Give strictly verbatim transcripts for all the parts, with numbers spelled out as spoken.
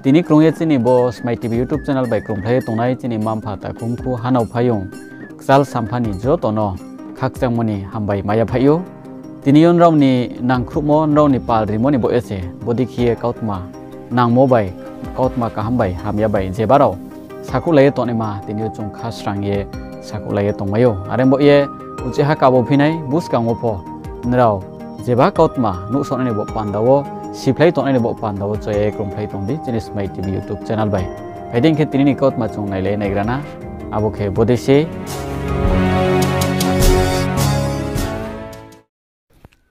Tini krung ye chini bo Smai T V YouTube channel bai krungphlai ye tongnai chini mma-mpha, takhu mkhu, hanao phaiyong, kchal sampha ni joto no khakchangmo ni hambai mai ya phaih ou. Tini yo nrao ni nangkhruhmo, nrao ni pal rimo ni baoh ye se bodei khe ye kautma nangmo bai, kautma kaham bai, hamya bai, jeba rao sakhouhlai ye tongnaima tini yo chung kha srang ye sakhouhlai ye tongmai ou. Are baoh ye uchih ha kabo phinai buskang wo pho nrao jeba kautma nuhsaonai ni baoh panda wo, siphlai tongnai ni baoh panda wo choya ye krungphlai tong di chini Smai T V YouTube channel bai. Phai di hing khe tini ni kautma chung nailai naigra na, abo khe bodei se.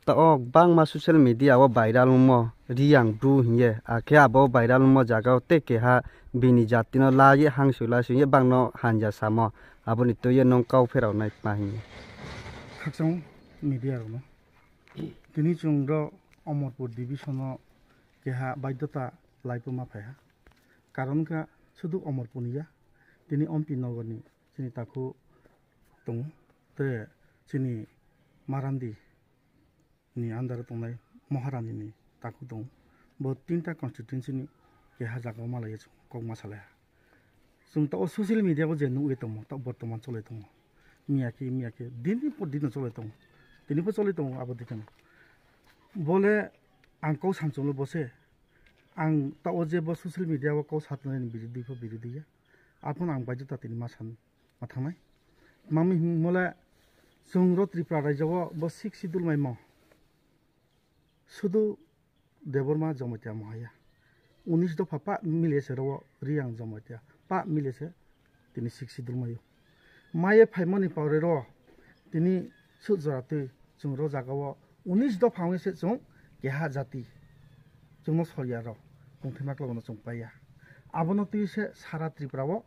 Taoh wo gbangma social media wo viral ongmo Reang Bru hing ye, akhe abo viral ongmo zaga wo tei keha bini jati no la ye hangso la sing ye bang no hanja samo, abo ni tui ye nung kau pherao nai tma hing ye. Khakchang media rao no. Tini chung ro Omorpur division no keha baidyota laipoma phai ha. Karon kha sudu Omorpur ni ya, tini Ompi Nogor ni chini takhu tong ou, tre chini Marandi ni under wo tongnai Maharani ni takhu tong ou. Bo tinta constituency ni keha zaga wo malai ye chung kau ma salai ha. Chung taoh wo social media wo je nuh ye tongmo, taoh bortoman cholai tong ou. Miya khe, miya khe, din din por din no cholai tong ou. Tini pho cholai tong ou, abo dei khe no. Bo le ang kau samchung le bo se. Ang taoh wo je bo social media wo kau sa tongnai ni birodi pho birodi ya. Arphuh no ang baidyota tini ma san ma thanng nai. Tma mi hingmo le chung ro Tripura raijo wo bo Sixth Schedule maimo. Sudu Debbarma Jamatia mo ha ya. Unis dopha pah mile se ro wo Reang Jamatia pah mile se tini Sixth Schedule mai ou. Mai ye phaimo ni pore ro tini suh jora tui chung ro zaga wo unis dopha ong ye se chung keha jati chung no sor ya rao tongthaima kla no chung pai ya. Abo no tui se sara Tripura wo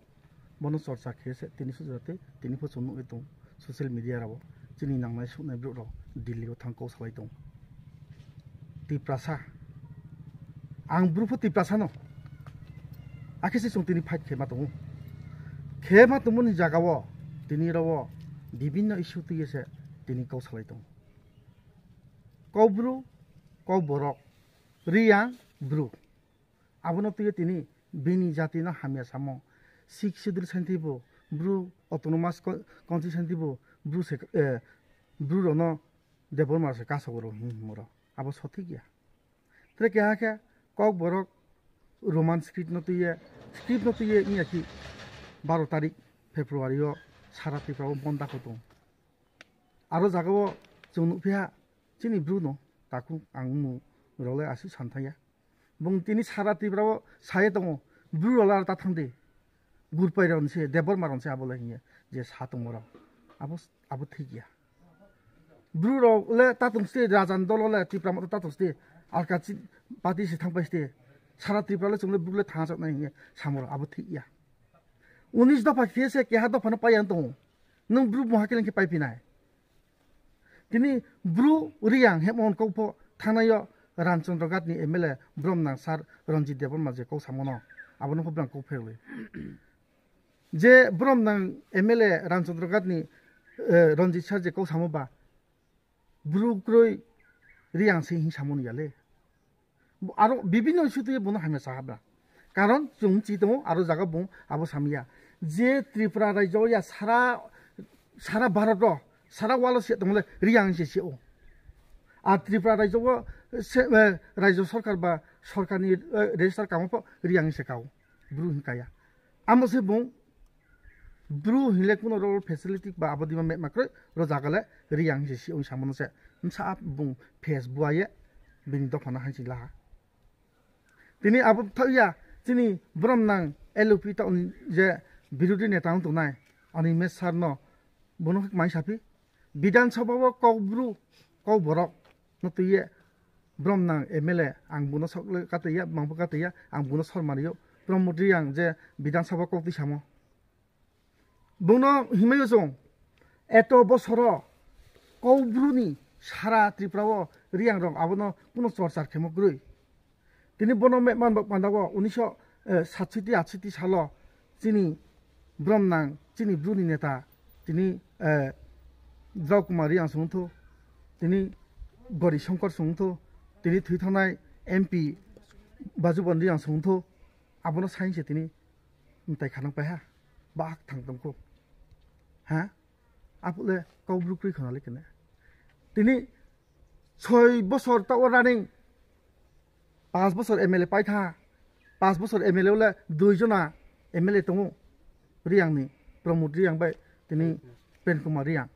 bo no chorcha khe se tini suh jora tui tini pho chung nuh ye tong social media rao wo chini nangnai suhnai brouh rao Delhi wo thanng kau salai tong ou. Tiprasa. Ang Bru pho Tiprasa no. Akhe se chung tini fight khe ma tong ou. Khe ma tongmo ni zaga wo tini ro wo bibinno issue tui ye se tini kau salai tong ou. Kau Bru, kau Borok, Reang, Bru. Abo no tui ye tini bini jati no hamya samo. Sixth Schedule sainthi bo, Bru autonomous co-, council sainthi bo, Bru se, eh, Bru rao no Debbarma rao se kasaoh rao hing hingmo rao. Abo sothik ya. Tre keha khe Kokborok Roman script no tui ye, script no tui ye ong ya khe baro tarik February yo sara Tripura wo bon dakho tong. Aro zaga wo chung nuhphi ha, chini Bru no, takhu ang mung rao le asuh san thanng ya. Bung tini sara Tripura wo sa ye tong ou, Bru rao le aro ta thanng di. Gurpai rao ni se, Debbarma rao ni se abo le hing ye, je sa tongmo rao. Abo, abo thik ya. Bru rao le ta tong sdi, raja ni dol wo le Tipra Motha ta tong sdi, alka chi-, party se thanngpai sdi. Sara Tripura le chung le Bru le thanng chouh nai hing ye samo rao, abo thik ya. Unis dopha khe se keha dopha no pai ya tong ou. Nung Bru mungha khe le khe paiphi nai. Tini Bru Reang hemo kau pho thanngnai yo Ramchandra Ghat ni M L A bromnang Sir Ranjit Debbarma je kau samo no, abo no pho brang kau pherlai. Je bromnang M L A Ramchandra Ghat ni, eh, Ranjit Sir je kau samo ba, Bru kroi Reang se hing samo ni ya le. Aro bibinno issue tui ye bung no hamya sa ha bra. Karon chung bchi tong ou, aro zaga bung abo sami ya. Je Tripura raijo ya sara, sara Bharot wo, sara world wo se tongmo le Reang se se ou. Ar Tripura raijo wo se, eh, raijo sorkar ba sorkar ni, eh, register kamo pho Reang se ka ou. Bru hing ka ya. Amo se bung Bru hing le kuno ro facility ba abo dima mehma kroi, ro zaga le Reang se si ong samo no se. Bsa bung face bua ye bini dopha no haingsi la ha. Tini abo thaoh ya, chini bromnang L O P taoh ni je birodhi neta ong tongnai, Animesh Sir no, bung no khe kmai saphi. Bidhan Sabha wo Kokbru, Kokborok no tui ye, bromnang M L A, ang bung no sok le katoi ya, bang pho katoi ya, ang bung no sormari ou, Pramod Reang je Bidhan Sabha kok tui samo. Bung no himai yo chung, eto bosor wo Kokbru ni sara Tripura wo Reang rao abo no kuno chorcha khemo kroi. Tini bono mehman bo panda wo unisho, eh, satsiti atsiti salo chini bromnang, chini Bru ni neta, tini, eh, Drao Kumar Reang song thou, tini Gori Shankar song thou, tini thoi thanngnai M P Bajubon Reang song thou, Abo no saing se tini mtai khanang pai ha. Ba kthang tong khou. Ha? Abo le Kaubru kroi khna le kene. Tini soi bosor taoh wo running, panch bosor M L A pai tha. Panch bosor M L A wo le dui jona M L A tong ou. Reang ni, Pramod Reang bai tini Prem Kumar Reang.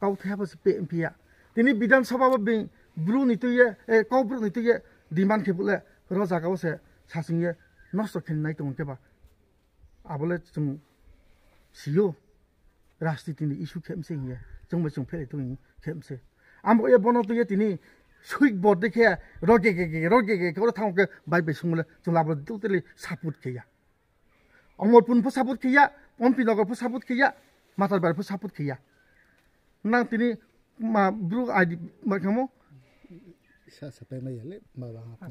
Kauthai ha pho se pe phi ya. Tini Bidhan Sabha wo bini bru ni tui ye, eh, Kaubru ni tui ye demand khe bo le ro zaga wo se sasing ye nosto khe nai tong khe ba. Abo le chung si ou, rajniti ni issue khe mse hing ye, chung bai chung phelai tong khe mse. Abo ye bono tui ye tini suik bor de khe, ro ge ge ge, ro ge ge khe, ro thanng khe bai bai sung le, chung le abo totally support khe ya. Omorpur pho support khe ya, Ompi Nagar pho support khe ya, Matarbar pho support khe ya. Nang tini ma bru I D ma khamo? Sa sapai mai ya le, ma ba ha.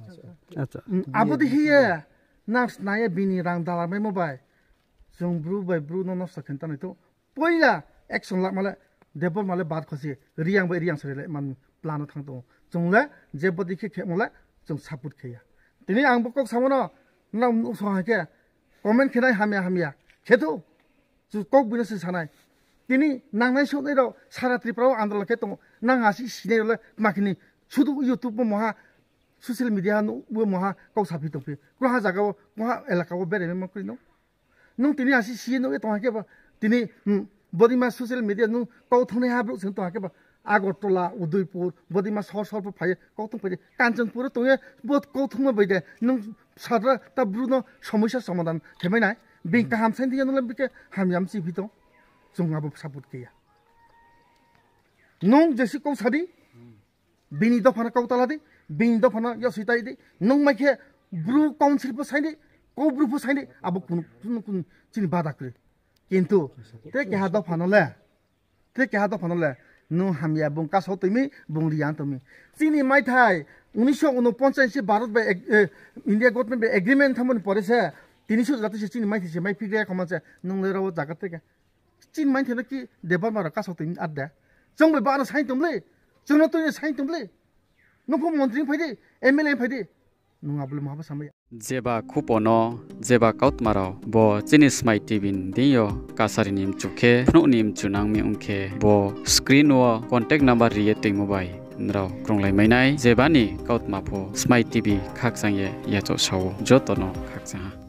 Acha. Abo di hi ye, nang sna ye bini rang dala maimo bai. Chung bru bai bru no nosto khe tanai tong. Poila action lama le, Debbarma le bad khosi, Reang bai Reang sari le man plan no thanng tong ou. Chung le, je body khe khemo le, chung support khe ya. Tini ang bo kok samo no, nang nuhsao ha khe, comment khe nai hamya hamya. Khe thou, chung kok bini se sanai. Tini nangnai souhnai rao, sara Tripura wo andolon khe tong ou. Nang asi sinai rao le, ma khe ni, sudu YouTube wo moha, social media no wo moha, kau saphi tongphi. Kroha zaga wo, kroha elaka wo berai mai ma kroi no. Nung tini asi si ye nuh ye tong ha khe ba, tini, hmm, bodeima social media nung kau thungnaiha brouh se tong ha khe ba, Agartala, Udaipur, bodeima sor sor pho phai ye kau thung phai di. Kanchanpur wo tong ye bo kau thungma bai de, nung sadra ta bru no somosa somadan khe mai nai. Bini kaham saing di ya nung le bikhe hamya mchi phi tong. Chung abo support khe ya. Nung jesi kau sa di, bini dopha no kau tala di, bini dopha no yasoi tai di, nung mai khe bru council pho saing di, kau bru pho saing di, abo kunu, kunu, kunu chini bada kroi. Kintu, tre keha dopha no le, tre keha dopha no le, nung hamya bung kasao toi mi, bung Reang toi mi. Chini maithai, unisho unoponchas se Bharat bai ag-, eh, India government bai agreement thanngmo ni pore se, tini suh jati se chini maithai se maiphi gra ya khoma se, nung le rao zaga tre khe. Chini maithai no ki Debbarma rao kasao toi mi ar de. Chung bai ba no saing tong le, chung no toi no saing tong le. Nung pho montri phai di, M L A phai di. Nung abo le maha bo samai ya. Jeba khupo no, jeba kautma rao, bo chini Smai T V ni deing yo kasari ni mchu khe, phnuh ni mchu nang mi ong khe, bo screen wo contact number ri ye toingmo bai, nrao krunglai mai nai, jeba ni kautma pho Smai T V khakchang ye yachaoh sa ou, joto no khakchang ha.